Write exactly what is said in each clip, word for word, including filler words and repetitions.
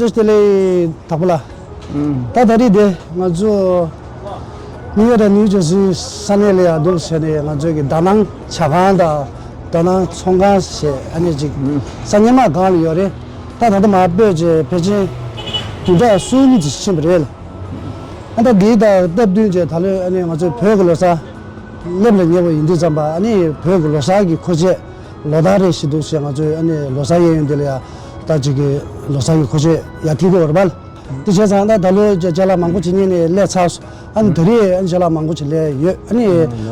བཀྲ་ཤིས་བདེ་ལེགས་དྭགས་པོ་ལགས། ད་ད་རེས་དེ་ང་ཚོ་ནིའུ་ཡོག་དང་ནིའུ་ཇར་སི་ས་གནས་ལ་ཡར་འདུག་བྱས་ནས། ང་ཚོའི་གི་དག་སྣང་ཇ་ཁང་དང་དག་སྣང་ཚོང་ཁང་ཞེས་ཨ་ནི་ཅིག་ས་སྔོན་མ་སྒང་ལ་ཡོད་རེད། ད་ད་ལྟ་མར་སྤོས་བྱས་ཕལ་ཆེར་བདུན་ཕྲག་གསུམ་ཙམ་ཕྱིན་པ་རེད། ཨ་ད་འདི་དང་སྟབས་བསྟུན་བྱས་ད་ལོ་ཨ་ནི་ང་ཚོའི་བོད་ཀྱི་ལོ་གསར་སླེབས་ལ་ཉེ་བ་ཡིན་དུས་ཙམ་པ། ཨ་ནི་བོད་ཀྱི་ལོ་གསར་གྱི་མཁོ་ཆས་ལོ་ཟླ་རེ་བཞིན་འདུག་བྱས། ང་ཚོའི་ཨ་ནི་ལོ་གསར་གཡས་གཡོན་འདི་ལ་ཡ་ད་ཅིག་གི་ལོ་གསར་གྱི་མཁོ་ཆས་ཡར་འཐེན་གྱི་ཡོད་རེད་པ། དེ་བྱས་ཙང་ད་ད་ལོའི་ཅ་ཅ་ལག་མང་པོ་ཅིག་རྙེད་ནས་སླེབས་ཚར་སོང་། ཨ་ནི་ད་རེས་ཨ་ནི་ཅ་ལག་མང་པོ་ཅིག་སླེབས་ཡོད། ཨ་ནི་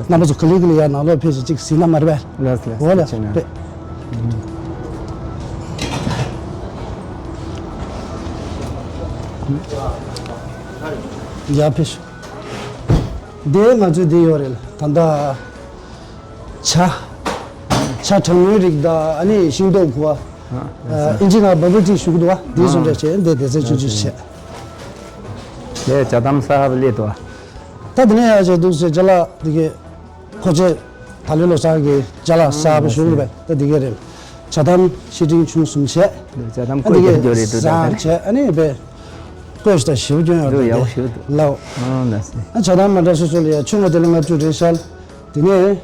རྣམ་པ་ཚོ་ག་ལེ་ག་ལེ་ཡར་ནང་ལོགས་ཕེབས་བྱས་ཅིག་གཟིགས་ན་མ་རེད་པས། ལགས་སོ། འོ་ལགས་སོ། ཕེབས་ཅིག་ན་ཕེབས། ཡར་ཕེབས་ཤོག་འདི་ང་ཚོའི་འདི་ཡོད་རེད། ད་ལྟ་ཇ། ཇ་གྲང་མོའི་རིགས་དང་ཨ་ནི་ཤིང་ཏོག་གི་བ། ཨ་ཨིན་ཇི་ནང་བ་བུལ་ཊི་ཞུ་གི་འདུག་བ། འདི་བཟོ་འདྲ་བྱས་འདི་སྡེ་ཚན་ཆུང་ཆུང་བྱས། ལས་ཇ་དམ་གསར་པ་སླེབས་འདུག་བ། ད་འདི་ནས་ཡར་བྱས་འདུག་ཟེར་ཇ་ལག་འདི་གའི་མཁོ་ཆས། ད་ལོའི་ལོ་གསར་གྱི་ཅ་ལག་གསར་པ་ཞུ་གི་རེད་པས། ད་འདི་ག་རེད། ཇ་དམ་ཕྱིར་དྲན་ཆུང་གསུམ་བྱས། ཇ་དམ་ཨ་འདི་ག་བསྐོལ་རྒྱབ་རྒྱབ་རེད་འདུག་ད་བཟང་ལྟ་བྱས། ཨ་ནི་པས་བསྐོལ་ཞིག་དང་ཞིབ་སྐྱོན་ཡོད་འདུག་ཡག་པོ་ཞིག་འདུག་ལའོ། ཨང་ལ་སེ། ཨ་ཇ་དམ་མ་འདྲ་སོ་སོ་ལ་ཡ་ཆུང་བ་དེ་ལ་ལྔ་བཅུ་རེད་ཤག་དེ་ནས་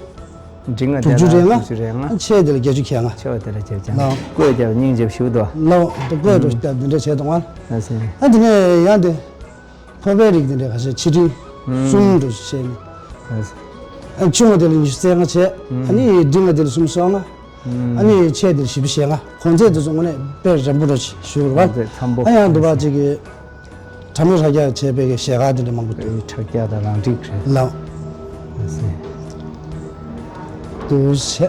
འབྲིང་བ་དྲུག་ཅུ་རེ་ལྔ། དྲུག་ཅུ་རེ་ལྔ། ཨ་ཆེ་དེ་ལ་བརྒྱད་ཅུ་གྱ་ལྔ། ཆེ་བ་དེ་ལ་བརྒྱད་ཅུ་གྱ་ལྔ། ལའོ། བསྐོལ་རྒྱབ་སྙིང་རྗེ་ཞིག་འདུག་ལའོ། ད་བསྐོལ་རུ་ད་འདི་འདྲ་བྱས་འདུག་ཨང་། ལ་སེ། ཨ་དེ་ནས་ཡང་དེ། ཕོར་པའི་རིགས་དེ་འདྲ་ཁ་ཤས་ཆིག་ཁྲི་གསུམ་འགྲོ་བྱས་ནས། ཨ་ཆུང་བ་དེ་ལ་ཉི་ཤུ་རྩ་ལྔ་བྱས། ཨ་ནི་འབྲིང་བ་དེ་ལ་སུམ་ཅུ་སོ་ལྔ། ཨ་ནི་ཆེ་དེ་ལ་བཞི་བཅུ་ཞེ་ལྔ། གོང་ཚད་དེ་ཚོ་དངོས་གནས་དཔེ་རན་པོ་འདྲ་ཞིག་ཞུ་དགོས་རེད་པ། ཨ་ཡང་འདུག་པ་ཅིག་གི་དྲ་མིག་དྲ་རྒྱ་བྱས་པའི་གི་ཞལ་ཁ་དེ་འདྲ་མང་པོ་འདུག་དྲ་རྒྱ་དང་རང་འགྲིག་རེད། ལའོ། ཨ་སེ། འདུག་བྱས།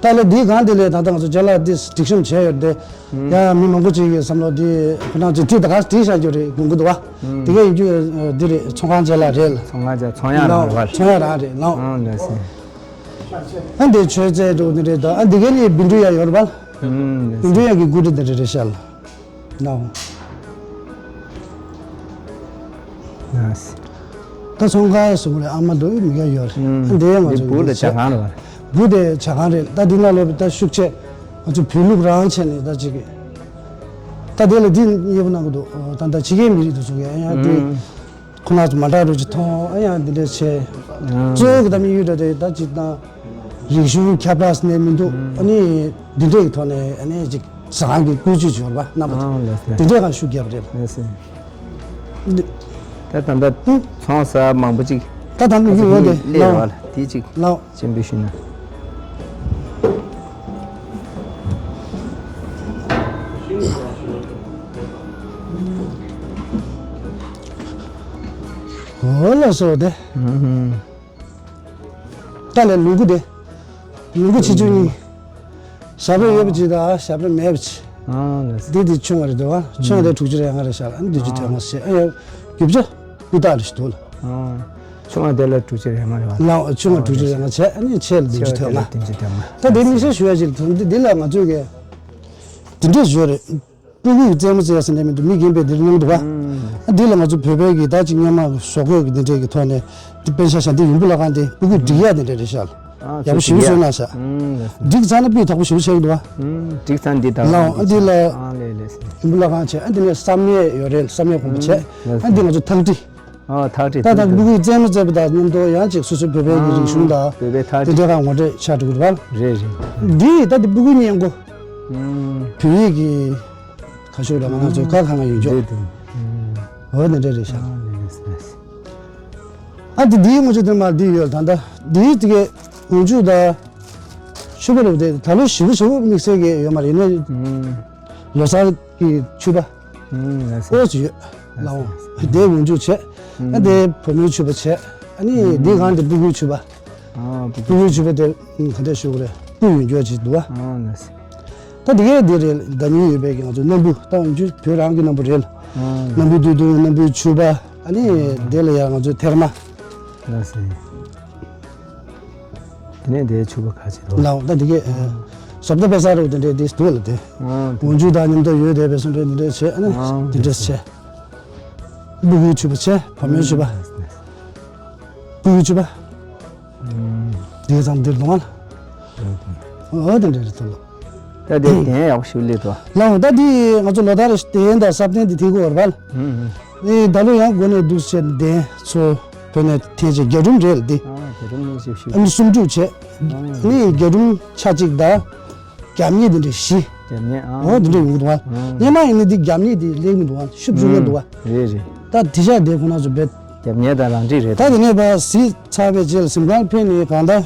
ད་ལོ་འདིའི་སྒང་དེ་ལས་ད་ལྟ་ང་ཚོ་ཅ་ལག་འདི་སྒྲིག་གཤོམ་བྱས་ཡོད་དེ། ཡང་མི་མང་པོ་ཅིག་གིས་བསམ་བློ་འདི་ཁོ་རང་ཚོས་དེ་ད་ག་བྲིས་བཞག་རྒྱུ་རེད་དགོངས་ཀྱི་འདུག་བ། དེ་ག་ཡིན་རྒྱུ་འདི་རེད། ཚོང་ཁང་ཅ་ལག་རེད་ལ། ཚོང་ཁང་ཅ་ཚོང་ཡག་རང་རེད་བ། ཚོང་ཡག་རང་རེད་ལ། ཨང་ལ་སེ། ཨ་འདི་མཆོད་རྫས་འདུག་འདི་རེད་ད། ཨ་འདི་ག་ནི་བཻ་ཌཱུརྱ་ཡོད་རེད་བ། བཻ་ཌཱུརྱ་གི་སྐུ་ཁྲི་འདི་རེད་རེད་ཤག་ལ། ནའོ། ཡ་སི། ད་ཚོང་ཁང་བཟོ་གི་རེད། ཨ་མ་འདུག་མི་ག་ཡོད་རེད། ཨ་འདི་ཡང་ང་ཚོ་འདི་བུ་དེ་ཇ་ཁང་རེད་བ། བུ་དེ་ཇ་ཁང་རེད། ད་འདི་ནང་ལོགས་ད་ཤུགས་ཆེ་ང་ཚོ་བོད་ལུགས་རང་བྱས་ནས་ད་ཅིག་ད་དེ་ལ་འདི་གཉེར་པོ་གནང་གི་འདུག་ད་ད་ཕྱི་རྒྱལ་མི་རིགས་དེ་ཚོ་གི་ཨ་ཡང་འདི་ཁོ་ན་ཚོ་མ་འདྲ་རུ་ཅིག་མཐོང་། ཨ་ཡང་འདི་འདྲ་བྱས། གཙོ་བོ་གི་ད་དམིགས་ཡུལ་འདྲ་དེ་ད་ཅིག་ད། རིག་གཞུང་ཁྱབ་བསྒྲགས་ནས་མི་འདུག་ཨ་ནི་འདི་འདྲའི་ཐོག་ནས་ཨ་ནི་ཅིག་ཟ་ཁང་གི་བཀོལ་སྤྱོད་བྱོས་པ་རྣམ་པ་ཚོ་འདི་འདྲའི་ཁ་ཤུགས་རྒྱབ་རེད། ལགས་སེ། འདི་ད་ད་ལྟ་ཚོང་ཟ་མང་པོ་ཅིག་ད་ད་མི་གི་འོ་དེ་སླེབས་ལའོ། རེད་བ། དེ་ཅིག་ལའོ། སྤྱན་འབུལ་ཞུས་ན། འོ་ལགས་སོ་དེ། ད་ལས་ལུག་གུ་དེ། ལུག་གུ་ཆེ་ཆུང་གཉིས། ཞབས་ར་ཡོད་པ་ཅིག་དང་ཞབས་ར་མེད་པ་ཅིག་ཨ་ལགས་སོ། འདི་དེ་ཆུང་བ་རེད་འདུག་ཨ། ཆུང་བ་དེ་དྲུག་ཅུ་རེ་ལྔ་རེད་ཤག་ཨ་ནི་བདུན་ཅུ་དོན་ལྔ་ཞེས་ཨ་ཡ། རྒྱུ་ཆ་སྤུས་དག་རེ་ཞིག་འདུག་ལ། ཨ་ཆུང་བ་དེ་ལ་དྲུག་ཅུ་རེ་ལྔ་རེད་བ། ལའོ། ཆུང་བ་དྲུག་ཅུ་རེ་ལྔ་བྱས། ཨ་ནི་ཆེ་ལ་བདུན་ཅུ་དོན་ལྔ། བདུན་ཅུ་དོན་ལྔ། ད་དེ་དམིགས་བསལ་ཞུ་ཡ་ཅིག་ལ་འདི་འདི་ལ་ང་ཚོས་གི་འདི་འདྲས་བཟོས་རེད། སྤུ་གུ་ཡི་རྩེད་མོ་རྩེ་ཡ་ཟེར་ནས་མི་འདུག་མི་རྒན་པས་འདིར་གནང་འདུག་ག་ཨ་འདི་ལ་ང་ཚོ་བོད་པའི་གི་ད་ཅིག་སྔོན་མ་བཟོ་བཀོད་ཀྱི་འདི་འདྲས་ཀྱི་ཐོག་ནས་འདི་པཎ་ཞྭ་ཞྭ་འདི་ཡོང་འབུ་ལ་ཁང་འདི་སྤུ་གུ་སྒྲིག་ཡ་འདི་འདྲས་རེད་ཤག་ལ། ཡག་པོ་ཞེ་པོ་བཟོས་གནང་ཤག་སྒྲིག་ཚར་ན་སྤུས་དག་པོ་ཞེ་པོ་བྱས་འདུག་ག་སྒྲིག་ཚར་འདི་དག་ལའོ། ཨ་འདི་ལ་ཡོང་འབུ་ལ་ཁང་བྱས། ཨ་འདི་ནས་བསམ་ཡས་ཡོད་རེད། བསམ་ཡས་གོང་པོ་བྱས། ཨ་འདི་ང་ཚོ་ཐག་ཁྲི། ཨ་ཐག་ཁྲི་ད་ད་ཐག་སྤུ་ཁྲི། གུའི་རྩེད་མོ་རྩེ་བ་དང་མཉམ་དུ་ཡང་ཅིག་སོ་སོའི་བོད་པའི་གི་རིག་གཞུང་དང་བོད་པའི་ཐག་དེ་ཁྲི་འདྲ་ག་ངོ་སྤྲོད་ཆགས་འགྲོ་གི་རེད་བ། རེད་རེད། འདི་ད་འདི་སྤུ་གུའི་སྔས་མགོ། བོད་ཡིག་གི་ཁ་ཤོག་ལ་ང་ཚོའི་ཁ་ཁ་ང་ཡོད་འཇོག་འོ་དེ་འདྲ་རེད་ཤག་ཨ་འདི་འདིའི་ངོ་ཆུ་དེ་མ་འདི་ཡོད། ད་ད་འདིའི་དེ་གའི་འོ་འཇུ་ད་ཕྱུ་པ་རེད་དེ། ད་ལོ་ཞིབ་པོ་ཞིབ་པོ་དམིགས་བསལ་གི་ཡོད་མ་རེད་ནས། ལོ་གསར་གི་ཕྱུ་པ། ཨོ་ཙི་ཡོད། ལའོ། དེ་འོ་འཇུ་བྱས། ཨ་དེ་བུ་མོའི་ཕྱུ་པ་བྱས། ཨ་ནི་འདི་གང་དེ་སྤུ་གུའི་ཕྱུ་པ། སྤུ་གུའི་ཕྱུ་པ་དེ་ག་འདྲ་ཞུ་གི་རེད། སྤུ་ཡོད་འཇོག་ཅིག་འདུག་བ། ད་དེ་གས་དེ་རེད། ཟླ་ཉིན་ཡོད་པའི་གི་ང་ཚོ་སྣམ་བུ་ད་འོ་འཇུ་བོད་རང་གི་སྣམ་བུ་རེད། སྣམ་བུ་དུས་དུས་སྣམ་བུའི་ཕྱུ་པ། ཨ་ནི་དེ་ལ་ཡང་ང་ཚོའི་ཐེར་མ། དེ་ནས་དེའི་ཕྱུ་པ་ཁ་ཅིག་རོ། ལའོ། ད་འདི་གས་ཟོབ་ཏོ་པེ་ས་རོ་དེ་འདྲས་དེ་སྡུག་ལ་དེ། འོ་འཇུ་དང་མཉམ་དུ་ཡོད་དེ་པེ་སོ་འདྲས་འདི་འདྲས་བྱས། ཨ་ནི་དེ་འདྲས་བྱས། སྤུ་གུའི་ཕྱུ་པ་བྱས། བུ་མོའི་ཕྱུ་པ། སྤུ་གུའི་ཕྱུ་པ། དེ་ཙམ་འདིར་འདུག་ཨ། འོ་དེ་འདྲས་རེད་ལ། ད་དེ་གདན་ཡག་པོ་ཞིག་སླེབས་འདུག་ལགས་འོང་། ད་འདི་ང་ཚོ་ལོ་ལྟར་གདན་དང་ས་གདན་འདི་འཐེན་གྱི་ཡོད་རེད་པ། ཨུམ་ཨུམ། ཨེ་ད་ལོ་ཡང་དགོན་ནས་འདུག་ཟེར་གདན་ཚོ་བོད་ནས་འཐེན་བྱས་རྒྱ་སྒྲོམ་རེད་ལ་འདི། ཨ་རྒྱ་སྒྲོམ་ནས་ཞིག་ཞུ། ཨ་ནི་སུམ་ཅུ་བྱས། ཨ་ནི་རྒྱ་སྒྲོམ་ཆ་གཅིག་དང་རྒྱབ་གཉིས་འདི་འདྲ་བཞི། རྒྱབ་གཉིས། ཨ་འོ་འདི་འདྲ་ཡོང་གི་འདུག་པ། ཨ་སྔོན་མ་ཡིན་ན་འདི་རྒྱབ་གཉིས་འདི་ལེགས་མི་འདུག་པ། ཤུབ་ཤུབ་རེད་འདུག་པ། རེད་རེད། ད་དེ་ཤ་དེ་ཁོ་ན་ཚོ་བེད། རྒྱབ་གཉིས་དང་རང་འགྲིག་རེད། ད་དེ་ནས་ཕར་གཟིགས་ཚར་བའི་རྗེས་ལ་གཟིམ་ཁང་ཕེབས་ནས་གང་ལྟར་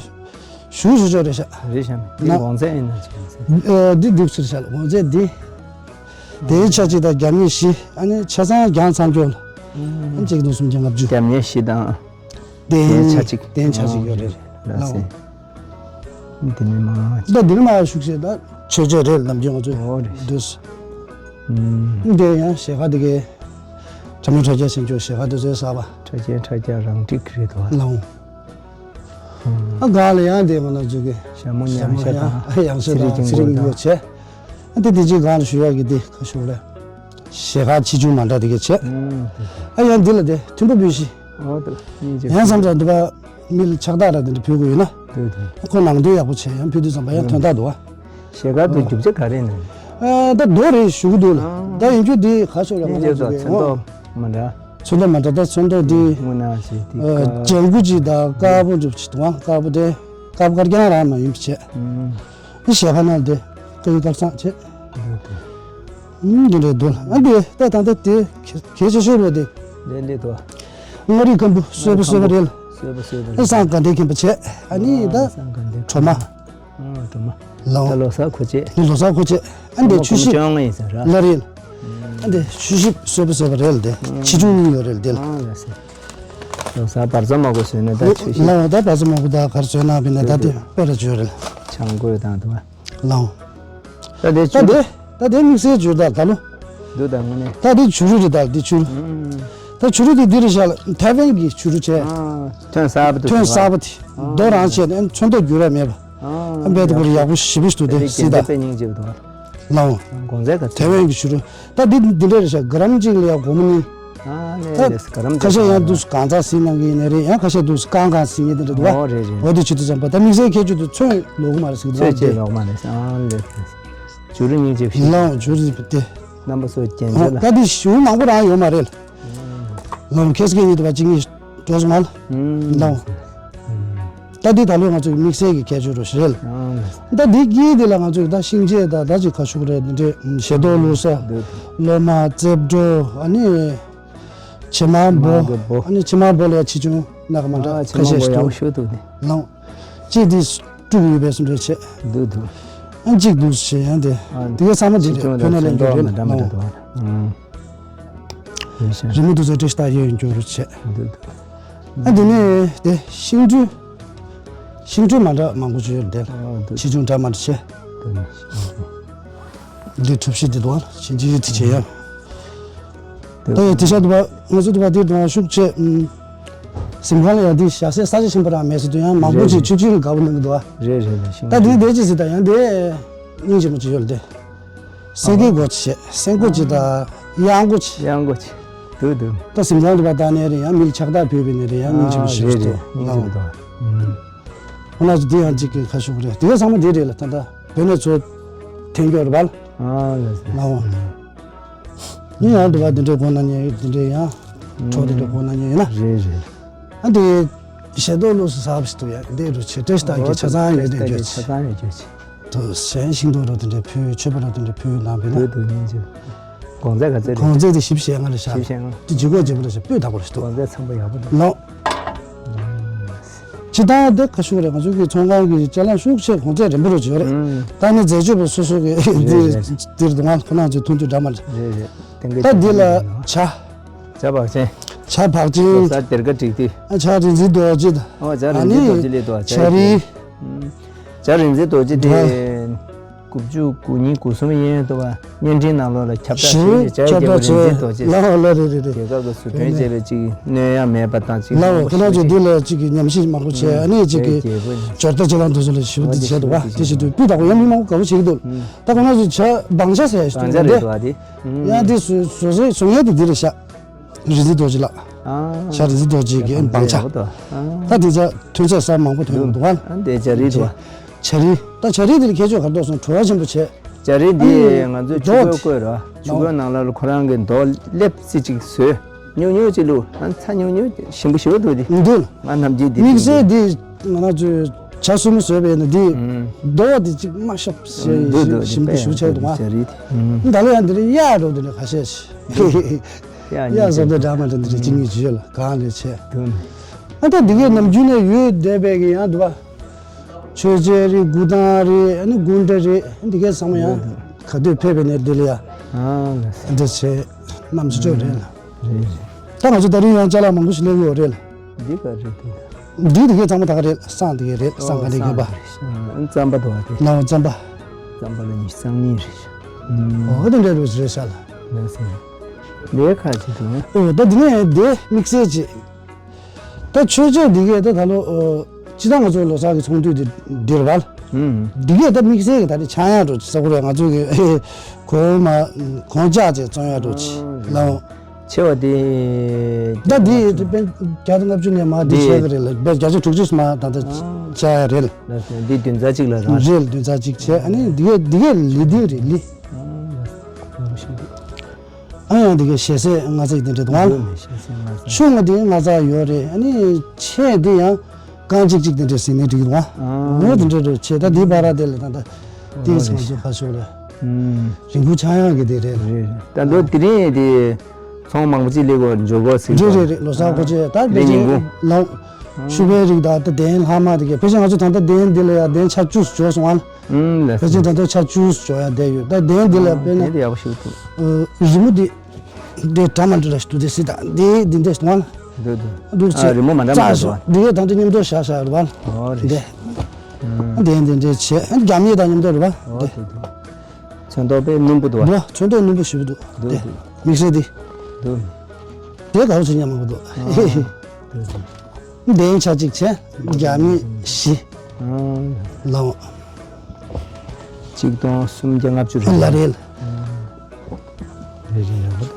ཞུ་ཞུ་ཆོག་རེད་ཤག་རེད་ཤག་འདི་ན་གོང་ཚད་ཡིན་ན་ཅི་ཡིན་ཟེར། ཨ་འདི་འདུག་ཟེར་ཤག་གོང་ཚད་འདི། དེའི་ཆ་གཅིག་དང་རྒྱབ་གཉིས་བཞི། ཨ་ནི་ཆ་ཚང་རྒྱང་ཚང་སྐྱོང་ལ། ཨ་གཅིག་སྟོང་སུམ་བརྒྱ་ལྔ་བཅུ། རྒྱབ་གཉིས་བཞི་དང་། དེའི་ཆ་གཅིག་དེའི་ཆ་གཅིག་ཡོད་རེད། ལགས་སེ། འདི་ནི་མ། ད་འདི་ནི་མ་ཤུགས་ཆེ་ད་ཆོས་རྗེ་རེད་ལམ་རྒྱུན་ང་ཚོས། འོ་རེད། འདུས། ཨུམ། འདི་ཡང་ཞལ་ཁ་འདི་གའི་གྲྭ་མི་ཁྲ་རྒྱ་ཆེན་མཆོག་ཞལ་ཁ་འདི་ཚོའི་གསར་པ། ཁྲ་རྒྱ་ཁྲ་རྒྱ་རང་འགྲིག་རེད་དོ། ལགས་འོང་། ཨ་ག་ལ་ཡང་དེ་མ་ན་ཚུལ་གྱི་ཞྭ་མོ་ཉམས་ཤ་དང་ཡང་ཤ་དང་ཚེ་རིང་སྐྱིད་འགོ་བྱས། ཨ་དེ་དེ་ཅིག་གང་ལ་ཞུ་ཡག་གི་དེ་ཁ་ཤོར་ལ། ཞལ་ཁ་ཆེ་ཆུང་མ་འདྲ་དེ་ག་བྱས། ཨ་ཡང་འདི་ལ་དེ་མཐུན་པོ་འབུལ་ཞིག་ཡང་བསམ་ཙང་འདི་པ་མི་ལ་ཕྱག་རྟགས་ར་དེ་འདྲ་ཕུལ་དགོས་ཡོད་ན། ཁོ་ནང་དོན་ཡག་པོ་བྱས་ཡང་ཕུལ་དུས་ཙམ་པ་ཡང་དོན་དག་འདུག་ཨ། ཞལ་ཁ་དུ་རྒྱུ་ཆ་ག་རེ་ན། ཨ་ད་རྡོ་རེད་ཞུ་གི་འདུག་ལ། ད་ཡིན་རྒྱུ་འདི་ག་ཤོར་ལ་ཁོ་ན་ཚོ་གི་ཚོན་མཐོང་། མཐོང་མ་འདྲ། ཚོན་མདོག་མ་འདྲ། ད་ཚོན་མདོག་འདི། དངོས་གནས་ཞིག་འདི། ཨ་ཀ་ལྗང་གུ་ཅིག་དང་དཀར་པོ་འདྲ་ཅིག་འདུག་ཨ། དཀར་པོ་དེ་དཀར་པོ་དཀར་རྐྱང་རང་མ་ཡིན་པ་བྱས། ཨུམ། འདི་ཞལ་ཁ་ནང་དེ་དཀར་ཡོལ་དཀར་ཚང་བྱས། ཨུམ་འདི་འདྲ་འདུག་ཨ། འདི་ད་ད་ལྟ་དེ་གལ་ཆེ་ཤོས་རེད་དེ། ལས་ལས་དོ། མངའ་རིས་ཁམ་བུ་གསོལ་པ་གསོལ་པ་རེད། གསོལ་པ་གསོལ་པ་རེད། ཨ་སངས་དགའ་ལྡན་མཁྱེན་པ་བྱས། ཨ་ནི་ད་སངས་དགའ་ལྡན་ཁྲོ་མ། ཨ་སྒྲོལ་མ། ལགས་འོང་། ད་ལོ་གསར་འཁོར་བཅས། ལོ་གསར་འཁོར་བཅས། ཨ་འདི་ཆུ་བཞི། ལོ་གསར་འཁོར་བཅས་ཡིན་ཟེར་ར། ལ་རེད། ཨ་འདི་ཆུ་བཞི་གསོལ་པ་གསོལ་པ་རེད་དེ། ཨ་ཆེ་ཆུང་གཉིས་ཡོད་རེད་དེ་ལ། ཨ་ལགས་སེ། ལོ་གསར་བར་ཙམ་མ་གོ་བཟོས་ནས་ད་ཆུ་བཞི། ལགས་འོང་། ད་བར་ཙམ་མ་གོ་ད་གར་བཟོས་ན་བི་ན་ད་དེ་དཔེ་ར་བརྗོད་རེད། ཆང་གོས་དང་དུ་བ། ལགས་འོང་། ད་དེ་ད་ཆུ་དེ། ད་དེ་དམིགས་བསལ་བརྗོད་ད་ག་ལོ། འདུག་ད་དངོས་གནས། ད་དེ་བྱུ་རུ་རེད། ད་དེ་བྱུ་རུ། ཨུམ། ད་བྱུ་རུ་དེ་འདི་རེད་ཤག་ལ། ཐའེ་ཝན་གྱི་བྱུ་རུ་བྱས། ཨ་ཐོན་གསར་པ་དེ། ཐོན་གསར་པ་དེ། ཨ་རྡོ་རང་བྱས་ནས་ཨ་ཚོན་མདོག་འགྱུར་བ་མེད་པ། ཨ་ཨ་འབད་དེ་ཁོ་རེ་ཡག་པོ་ཞེ་པོ་ཞིག་འདུག་དེ་སི་ད། དཔེ་སྙིང་རྗེ་པོ་འདུག་ལགས་འོང་། གོང་ཚད་ག་ཚོད། ཐའེ་ཝན་གྱི་བྱུ་རུ། ད་འདི་འདི་འདྲ་རེད་ཤག་ག་རམ་གཅིག་ལ་ཡ་སྒོར་མོ་གཉིས། ཨ་ནས་ད་རེད། ག་རམ་ཁ་ཤས་ཡང་འདུག་གང་ཚ་ཟིན་གནང་གི་ཡིན་ནའི་རེད། ཡང་ཁ་ཤས་འདུག་གང་གང་ཟིན་གྱི་དེ་འདྲ་འདུག་བ། ཨོ་རེད་རེད། འོ་དེ་བྱེད་དུས་ཙམ་པ་ད་དམིགས་བསལ་ཁྱད་ཆོས་དེ་ཚོན་ལོག་མ་རེད་ཟེར་གི་འདུག་ཚོན་བ་ཅེས་དེ། ལོག་མ་རེད་ཟེར། ཨ་ལེ། བྱུ་རུ་སྙིང་རྗེ་པོ་ཞིག་ལགས་འོང་། བྱུ་རུ་དེ། རྣམ་པ་ཚོ་རྒྱན་ཆ་ལ། ད་དེ་ཞུ་མང་པོ་རང་ཡོད་མ་རེད། ལགས་འོང་། ཁེ་སི་ཀེ་ཡིན་དུ་བ་གཅིག་གཉིས་འགྲོ་སོང་ང་ལ། ཨུམ། ལགས་འོང་། ད་འདི་ད་ལོ་ང་ཚོའི་དམིགས་བསལ་གྱི་ཁྱད་ཆོས་རུ་ཞིག་རེད། ཨང་། ད་འདི་དཀྱིལ་འདི་ལ་ང་ཚོས་ད་ཤིང་བྱེད་དང་ད་ཅིག་ཁ་ཤུགས་རེད། འདི་འདྲའི་ཞལ་ཏོག་བླུགས་ས། འདུག་ལོ་མ་རྩེབ་སྒྲོ། ཨ་ནི་ཕྱེ་མར་འབོ། ཕྱེ་མར་འབོ། ཨ་ནི་ཕྱེ་མར་འབོ་ལ་ཡ་ཆེ་ཆུང་ནག་མ་འདྲ། ཨ་ཕྱེ་ཁ་ཤས་མར་འབོ་ཤིག་ཡག་འདུག་ཤོས་འདུག་ནི། ལགས་འོང་། གཅིག་འདི་དཀྲུག་ཡོད་པའི་སུ་འདྲ་བྱས། འདུག་འདུག་ཨ་གཅིག་འདུག་ཞེས་ཡང་དེ། ཨ་དེ་གའི་ཚང་མ་འདི་རེད། ཆེ་ཆུང་བོད་ནས་ལེན་རྒྱུ་རེད། ལགས་འོང་། འདུག་ཨང་། རིན་མེད་དུ་ཚོད་བཀྲ་ཤིས་རྟགས་ཡོད་འགྱུར་བྱས། འདུག་འདུག་ཨ་དེ་ནས་དེ་ཤིང་འབྲུ། ཤིང་འབྲུ་མ་འདྲ་མང་པོ་ཅིག་ཡོད་རེད། ཨ་འདུག་ཆེ་ཆུང་འདྲ་མ་འདྲ་བྱས། འདུག་འདི་གྲུ་བཞི་འདི་དུ་བ་ཤིང་འབྲུ་དེ་བྱས་ཡ། འདུག་ད་ཡ་དེ་ཤ་དུ་བ་ང་ཚོ་དུ་བ་དེ་དུ་བ་ཤུགས་ཆེ། གཟིམ་ཁང་ལ་ཡ་དེ་ཞྭ་སའི་ས་ཆ་ཆེན་པོ་རང་མེད་ཟེར་དུས་ཡང་མང་པོ་ཅིག་ཆུ་ཆུ་ལ་དགའ་པོ་གནང་གི་འདུག་བ། རེད་རེད་རེད། ཤིང་ད་འབྲུ་དེ་དེ་ཅི་ཟེར་ད་ཡང་དེ་སྙིང་རྗེ་མོ་ཅིག་ཡོད་རེད་དེ། སེང་གེ་མགོ་ཆེ། སེང་གོ་ཅི་དང་གཡང་གོ་ཆེ། གཡང་གོ་ཆེ། འདུག་འདུག་ད་གཟིམ་ཁང་དུ་བ་ད་ནས་རེད། ཡང་མི་ལ་ཕྱག་རྟགས་ཕུལ་བའི་ནས་རེད། ཡང་སྙིང་རྗེ་མོ་ཞིག་རེད་རེད། འདུག་སྙིང་རྗེ་མོ་འདུག་ཁོ་ན་ཚོ་འདི་ཡང་གཅིག་གི་ཁ་ཤུགས་རེད། དེ་ག་ཚང་མ་འདི་རེད་ལ། ད་ལྟ་བོད་ནས་ཚོ་འཐེན་སྐྱོར་རེད་པ། ཨ་ལ་ལ་འོང་། ཡིན་ཡང་འདི་བ་འདི་འདྲའི་སྒོ་ན་ཉལ་ཡོད། འདི་འདྲའི་ཡང་གྲོགས་འདི་འདྲའི་སྒོ་ན་ཉལ་ཡོད་ན། རེད་རེད། ཨ་འདི་ཞལ་ཏོག་ལུགས་སུ་ཟབ་ཞིག་ཏུ་ཡང་འདི་རུ་ཆེ་བཀྲ་ཤིས་རྟགས་ཀྱི་ཆ་ཚང་ཡོད་དེ་འགྱོད་ཆེ། ཆ་ཚང་ཡོད་འགྱོད་ཆེ། དུ་གཞན་ཤིང་ཏོག་རུ་དེ་འདྲའི་ཕུལ། མཆོད་པ་རུ་དེ་འདྲའི་ཕུལ་གནང་བས་ན། ཕུལ་འདུག་སྙིང་རྗེ། གོང་ཚད་ག་ཚད་རེད། གོང་ཚད་དེ་བཞི་བཅུ་ཞེ་ལྔ་རེད་ཤག་བཞི་བཅུ་ཞེ་ལྔ། དེ་ལྗིད་ཁོག་ལྗིད་པོ་རེད་ཤག་སྤུས་དག་པོ་རེད་ཤག་འདུག་གོང་ཚད་འཚམ་པོ་ཡག་པོ་འདུག་ལགས་འོང་། སྤྱིར་བཏང་དེ་ཁ་ཤུགས་རེད། ང་ཚོ་གི་ཚོང་ཁང་གི་ཅ་ལག་ཤུགས་ཆེ་གོང་ཚད་རན་པོ་རུ་བྱོས་རེད། ཨུམ། ད་ནི་འཛད་སྤྱོད་པ་སོ་སོ་གི་རེད་འདི་རེད། འདིར་འདུག་ང་ཁོ་ན་ཚོས་མཐོང་ཚུལ་འདྲ་མ་རེད། རེད་རེད། ད་འདི་ལ་ཇ། ཇ་བག་ཅན། ཇ་བག་ཅན། ལོ་གསར་སྡེར་ཁ་སྒྲིག་དུས། ཨ་ཇ་རིན་འཛིན་རྡོ་རྗེ་དང་། ཨོ་ཇ་རིན་འཛིན་རྡོ་རྗེ་སླེབས་འདུག་ཇ་རིན། ཇ་རིན་འཛིན་རྡོ་རྗེ་དེ། དགུ་བཅུ་གོ་གཉིས་གོ་གསུམ་ཡན་དུ་བ་བརྙན་འཕྲིན་ནང་ལོགས་ལ་ཁྱབ་བསྒྲགས་ཞེ་པོ་ཅིག་ཇ་རྒྱལ་པོ་རིན་འཛིན་རྡོ་རྗེ། ལགས་ལགས་རེད་རེད་རེད། རྒྱལ་ཁབ་ཀྱི་ཟུར་ཐོན་བྱས་པའི་ཅིག་གནོད་ཡ་མེད་པ་དང་ཅིག་ལགས་འོ་ཁོ་ན་ཚོ་འདི་ལ་ཅིག་གི་ཉམས་ཞིབ་མང་པོ་བྱས། ཨ་ནི་ཅིག་གི་རྒྱལ་པོ་ནི་སྦྱོར་རྟ་ཅ་ལག་འདི་ཚོ་ལ་ཞེ་པོ་འདི་བྱས་འདུག་བ། དེ་བྱེད་དུས་སྤུས་དག་པོ་ཡང་མི་མང་པོ་དགའ་པོ་བྱེད་ཀྱི་འདུག་ད་ཁོ་ན་ཚོ་ཇ་སྦང་ཆ་ཟེར་ཡ་ཞིག་འདུག་འདི་ཡང་འདི་བཟོ་བཟོ་བཟོ་མཁན་དེ་འདི་རེད་ཤག་རིན་འཛིན་རྡོ་རྗེ་ལགས། ཨ། ཇ་རིན་འཛིན་རྡོ་རྗེ་གི་སྦང་ཆ། ཨ། ད་དེ་ཇ་ཐོན་ཚད་ས་མང་པོ་ཐོན་ཡོང་འདུག་ཨ། ཨ་དེ་ཇ་རིན་འདུག་ཨ། ཇ་རིན། ད་ཇ་རིན་དེ་ལ་ཁྱད་ཆོས་ག་རེ་འདུག་སོང་བྲོ་བ་ཆེན་པོ་བྱས། སྦྱར་རིས་འདི་ང་ཚོས་ཆུ་མདོག་ཁོལ་བཀོད་ར། ཆུ་མདོག་ཁོལ་ནང་ལ་ཁོ་རང་གི་མདོག་ལེབ་ཙི་ཅིག་བཟོས། ཉུང་ཉུང་ཅིག་བླུགས། ཨ་ཚ་ཉུང་ཉུང་ཞིམ་པོ་ཞེ་པོ་འདུག་འདི། འདུག་ང་ནམ་རྒྱུན་འདི་དམིགས་བསལ་འདི་ང་རང་ཚོས་ཇ་སྲུབས་མ་བཟོས་པས་ན་འདི་མདོག་འདི་ཅིག་མ་ཤོབ་ཞེས་འདུག་འདུག་ཞིམ་པོ་ཞེ་པོ་ཆགས་འདུག་ང་། སྦྱར་རིས་དེ། ད་ལོ་ཡང་འདི་རིགས་གཡག་འགྲོ་འདི་ནས་ཁ་ཤས་ཤིག་གཡག་བཟོ་འདི་འདྲ་མ་འདྲ་འདི་རིགས་གཅིག་གཉིས་བརྗོད་ལ་གང་ལས་བྱས། འདུག་ཨ་ད་འདི་གའི་ནམ་རྒྱུན་ནས་ཡོད་བསྡད་པའི་གི་ཡང་འདུག་བ། མཆོད་ཆས་རིགས། འགུ་ཐང་རིགས། ཨ་ནི་འགུ་འདྲ་རིགས། འདི་གའི་ཚང་མ་ཡང་ག་དུས་ཕེབས་པའི་ནས་འདི་ལ་ཡ་ཨ་ལ་སི། འདི་བྱས་གནམ་གཤིས་སྤྲོད་རེད་ལ། རེད་རེད། ད་ང་ཚོ་ད་རིང་ཡང་ཅ་ལག་མང་པོ་ཞིག་སླེབས་ཡོད་རེད་ལ། འདི་ག་རེད་འདུག་འདི་འདི་གའི་ཚང་མ་ད་ག་རེད། སྲང་འདི་གའི་རེད། སྲང་ག་རེ་ཡོད་པ། རྩམ་པ་འདུག་བ་དེ། ལའོ་རྩམ་པ། རྩམ་པ་ལ་ཉི་ཤུ་རྩ་གཉིས་རེད། ཨོ་དེ་འདྲ་རུ་རེད་ཤག་ལ། ལ་སི། ལས་ཁ་ཅིག་འདུག་ཨོ་ད་འདི་ནས་དེ་དམིགས་བསལ་ཅིག་ད་མཆོད་ཆས་འདི་གས་ད་ད་ལོ་ཨོ་སྤྱི་བཏང་ང་ཚོ་ལོ་གསར་གྱི་ཚོགས་འདུ་འདི་འདིར་བ་ལ། ཨུམ། འདི་གས་ད་དམིགས་བསལ་གྱི་ད་རེས་ཆག་ཡག་འགྲོ་ས་ཁོ་རེད། ང་ཚོ་གི་གོང་མ་གོང་ལྕགས་ཅིག་བཙོང་ཡག་འགྲོ་ཅི་ལའོ། ཆེ་བ་དེ། ད་འདི་དཔེ་བརྒྱ་དང་ལྔ་བཅུ་ནས་མ་འདི་འདི་ཆག་གི་རེད་ལ། དཔེ་བརྒྱ་ཆ་དྲུག་ཅུ་མ་ད་ལྟ་ཆག་ཡག་རེད་ལ། འདི་བདུན་ཚར་གཅིག་ལ་རང་རེད། བདུན་ཚར་གཅིག་བྱས། ཨ་ནི་འདི་གས་འདི་གས་ལི་འདི་རེད་ལི། ཨ་ཡང་འདི་གའི་ཞལ་ཟས་ང་ཚོ་དེ་འདྲ་འདུག་ཨང་། ཞལ་ཟས་ང་ཚོ། ཆུང་ང་དེ་ང་ཚོ་ཡོད་རེད། ཨ་ནི་ཆེ་དེ་ཡང་རྐང་གཅིག་གཅིག་དེ་འདྲ་ཟིན་ནས་འགྲིག་འདུག་ཨང་། ཨོ་དེ་འདྲ་རེད། ཆེ་ད་དེའི་བར་དེ་ལ་ད་ལྟ་དེ་ང་ཚོ་ཁ་ཕྱོགས་ལ་རིང་པོ་ཆག་ཡག་གི་དེ་རེད། རེད་རེད། ད་ལོ་དེ་རིང་དེ་ཚོང་མང་པོ་ཅིག་སླེབས་དགོས་འབྱོར་དགོས་ཟེར། རེད་རེད་རེད། ལོ་གསར་གོ་ཆེ་ད་དེ་རིང་ཉིན་གུང་ལོ། ཤུ་བའི་རིགས་དང་ད་གདན་ལྷག་མ་དེ་གས། ཕལ་ཆེར་ང་ཚོ་ད་ལྟ་གདན་འདི་ལ་ཡང་གདན་ཆ་བཅུ་འབྱོར་སོང་ཨ། ཨུམ་ལགས་ཕལ་ཆེར་ད་ལྟ་ཆ་བཅུ་འབྱོར་ཡག་བསྡད་ཡོད། ད་གདན་འདི་ལ་དཔེར་ན་གདན་དེ་ཡག་པོ་ཞིག་འདུག་ཨ་རི་མོ་འདི་འདྲའི་འདྲ་མ་འདྲ་ཞིག་འདུག་དེ་སྲིད་ད་འདི་འདི་འདྲ་ཞིག་འདུག་ཨ། འདུག་འདུག་ཨ་ཅེ་རི་མོ་མ་འདྲ་མ་འདྲ་འདུག་ཨ། འདི་གས་ད་ལྟ་མཉམ་དུ་བཞག་བཞག་ཡོད་རེད་པ། ཨོ་རེད། འདི་འདི་འདི་འདྲའི་བྱས། ཨ་རྒྱ་མི་དང་མཉམ་དུ་རེད་པ། ཨོ་འདི་འདུག་ཚོན་མདོག་དཔེ་སྣུམ་པོ་འདུག་པ། འདུག་ཚོན་མདོག་སྣུམ་པོ་ཞེ་པོ་འདུག་འདུག་དེ་འདུག་དམིགས་བསལ་འདི། འདུག་དེ་ག་རུ་ཚོན་ཉམས་མང་པོ་འདུག་ཨ་འདུག་འདུག་གདན་ཆ་གཅིག་བྱས། རྒྱ་མི་བཞི། ཨ་ལའོ། གཅིག་སྟོང་སུམ་བརྒྱ་ལྔ་བཅུ་རེད། ལ་རེད། རེད་རེད་རེད།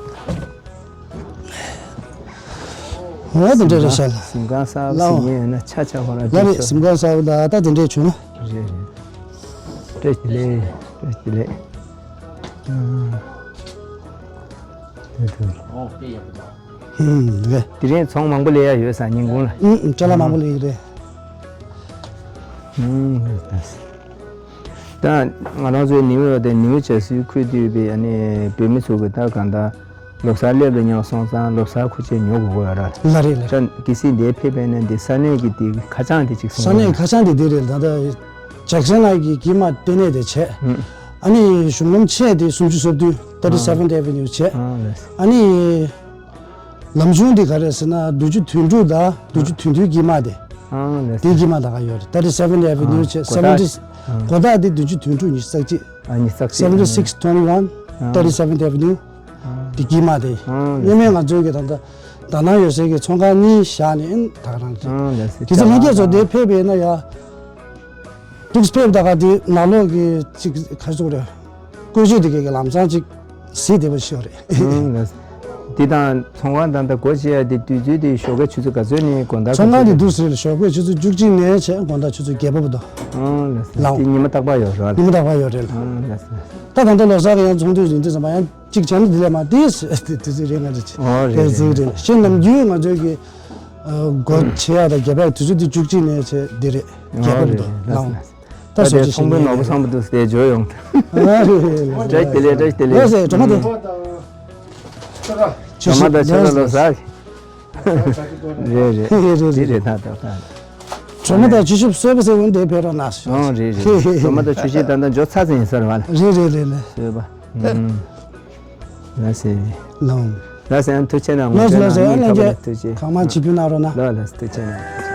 འོ་དེ་འདྲ་རེད་ཤག་ལ། གཟིམ་ཁང་གསར་པ་ཟིན་ཉེ་ཡོད་ན་ཆ་ཆ་ཧོ་ར་ལ་རེད། གཟིམ་ཁང་གསར་པ་ད་ད་དེ་འདྲས་བྱུང་ན། རེད་རེད། བཀྲ་ཤིས་བདེ་ལེགས། བཀྲ་ཤིས་བདེ་ལེགས། ཨ། ཨུམ། དེ་རིང་ཚོང་མང་པོ་ལས་ཡ་ཡོད་ས་ཉིན་གུང་ལ། ཨུམ། ཅ་ལག་མང་པོ་ལས་ཡི་རེད། ཨུམ། ད་ང་རང་ཚོའི་ནིའུ་ཡོག་དེ་ནིའུ་ཇར་སིའི་ཁུལ་དུ་ཡོད་པའི་ཨ་ནི་བོད་མི་ཚོ་གི་ད་གང་ལྟར་ལོ་གསར་སླེབས་ལ་ཉེ་བ་སོང་ཙང་ལོ་གསར་མཁོ་ཆས་ཉོ་དགོས་ཀྱི་ཡོད་རེད། ལ་རེད་ལ་རེད། ད་གལ་སྲིད་འདིར་ཕེབས་པ་ཡིན་ན་འདི་ས་གནས་ཀྱི་དེ་ཁ་བྱང་དེ་ཅིག་གསུང་ས་གནས་ཀྱི་ཁ་བྱང་དེ་འདི་རེད། ད་ལྟ་ཇེག་སན་ལགས་ཀྱི་དཀྱིལ་མ་ལྟེ་གནས་དེ་བྱས། ཨུམ། ཨ་ནི་གཞུང་ལམ་ཆེ་དེ་སུམ་ཅུ་སོ་བདུན། ཨ། thirty-seventh Avenue བྱས། ཨ་ལགས། ཨ་ནི་ལམ་ཆུང་དེ་ག་རེ་ཟེར་ན་བདུན་ཅུ་དོན་དྲུག་དང་བདུན་ཅུ་དོན་བདུན་དཀྱིལ་མ་དེ། ཨ་ལགས། དེ་དཀྱིལ་མ་ད་ག་ཡོད་རེད། thirty-seventh Avenue བྱས། ཨ། གོ་seventy། ཐག་ཨ། གོ་ཐག་དེ་བདུན་ཅུ་དོན་དྲུག་ཉི་ཤུ་རྩ་གཅིག་ཨ། ཉི་ཤུ་རྩ་གཅིག seventy-six twenty-one ཨ། thirty-seventh Avenue ཨ། དེ་དཀྱིལ་མ་དེ། ཨ། སྔོན་མའི་ང་ཚོའི་གི་ད་ལྟ་དག་སྣང་ཡོད་སའི་གི་ཚོང་ཁང་གཉིས་བཞག་ནས་ཨིན་ད་ག་རང་རེད། ཨ་ལགས་སོ། དེ་ཚོ་ལྷན་རྒྱས་ཚོ་དེ་ཕེབས་པ་ཡིན་ན་ཡ། འདུག་ཕེབས་ད་ག་དེ་ནང་ལོགས་ཀྱི་ཅིག་ག་རེ་ཟེར་དགོས་རེད། བཀོལ་སྤྱོད་དེ་གའི་ལམ་སང་ཅིག་གཟིགས་བདེ་པོ་ཞིག་ཡོད་རེད། ཨང་། འདི་དང་ཚོང་ཁང་དང་ད་སྒོ་ཕྱེ་ཡ་དེ་དུས་ཚོད་དེ་ཞོགས་ཀའི་ཆུ་ཚོད་ག་ཚོད་ནས་དགོང་དག་ག་ཚོད། ཚོང་ཁང་དེ་འདུག་ཟེར་ཞོགས་པའི་ཆུ་ཚོད་བཅུ་གཅིག་ནས་བྱས་དགོང་དག་ཆུ་ཚོད་བརྒྱད་པ་བར་དུ། ཨང་། ལགས་སོ། ལའོ། དེ་ཉི་མ་རྟག་པར་ཡོད་རེད། ཉི་མ་རྟག་པར་ཡོད་རེད། ཨང་། ལགས་སོ། ད་ད་ལྟ་ལོ་གསར་གི་ཡང་ཚོགས་འདུ་ཡིན་དུས་ཙམ་པ་ཡང་གཅིག་བྱས་ན་དེ་ལས་མ་དེ་དེ་ཚོད་རེད། ང་ཚོ་ཅིག་ཨོ་རེད། དེ་ཚོད་རེད། གཞན་ནམ་རྒྱུན་ང་ཚོའི་གི་སྒོ་ཕྱེ་ཡ་དང་རྒྱབ་ཡ་དུས་ཚོད་དེ་བཅུ་གཅིག་ནས་བྱས་དེ་རེད། རྒྱབ་པ་རེད། ལགས་སོ། ལའོ། ད་ད་དེ་ཚོང་པའི་ནོར་བུ་བཟང་པོ་འདུག་སྟེ་འཇོ་ཡོང་། ཨ་རེད་རེད། བཀྲ་ཤིས་བདེ་ལེགས། བཀྲ་ཤིས་བདེ་ལེགས། ལགས་སོ། སྒྲོལ་མ་དེ། སྒྲོལ་མ་དང་ཆོས་གྲགས་ལོ་གསར། རེད་རེད། འདི་རེད་ད་ད་ད། སྒྲོལ་མ་དང་ཆོས་གྲགས་གསོལ་བ་སེ་འོན་དེ་ཕེབས་རོགས་གནང་ཞུ། ཨང་། རེད་རེད། སྒྲོལ་མ་དང་ཆོས་གྲགས་ད་ལྟ་འཇོ་ཚ་ཚ་ཡིན་ས་རེད་བ། རེད་རེད་རེད་རེད། གསོལ་བ། ལགས་སེ། ལགས་སེ། ཨང་། ཐུགས་རྗེ་གནང་། ལགས་སེ། ལགས་སེ། ཨ་ནི་ཐུགས་རྗེ། གང་མང་ཅིག་ཕུལ་གནང་རོགས་གནང་། ལགས་ལགས་སེ། ཐུགས་རྗེ་གནང་།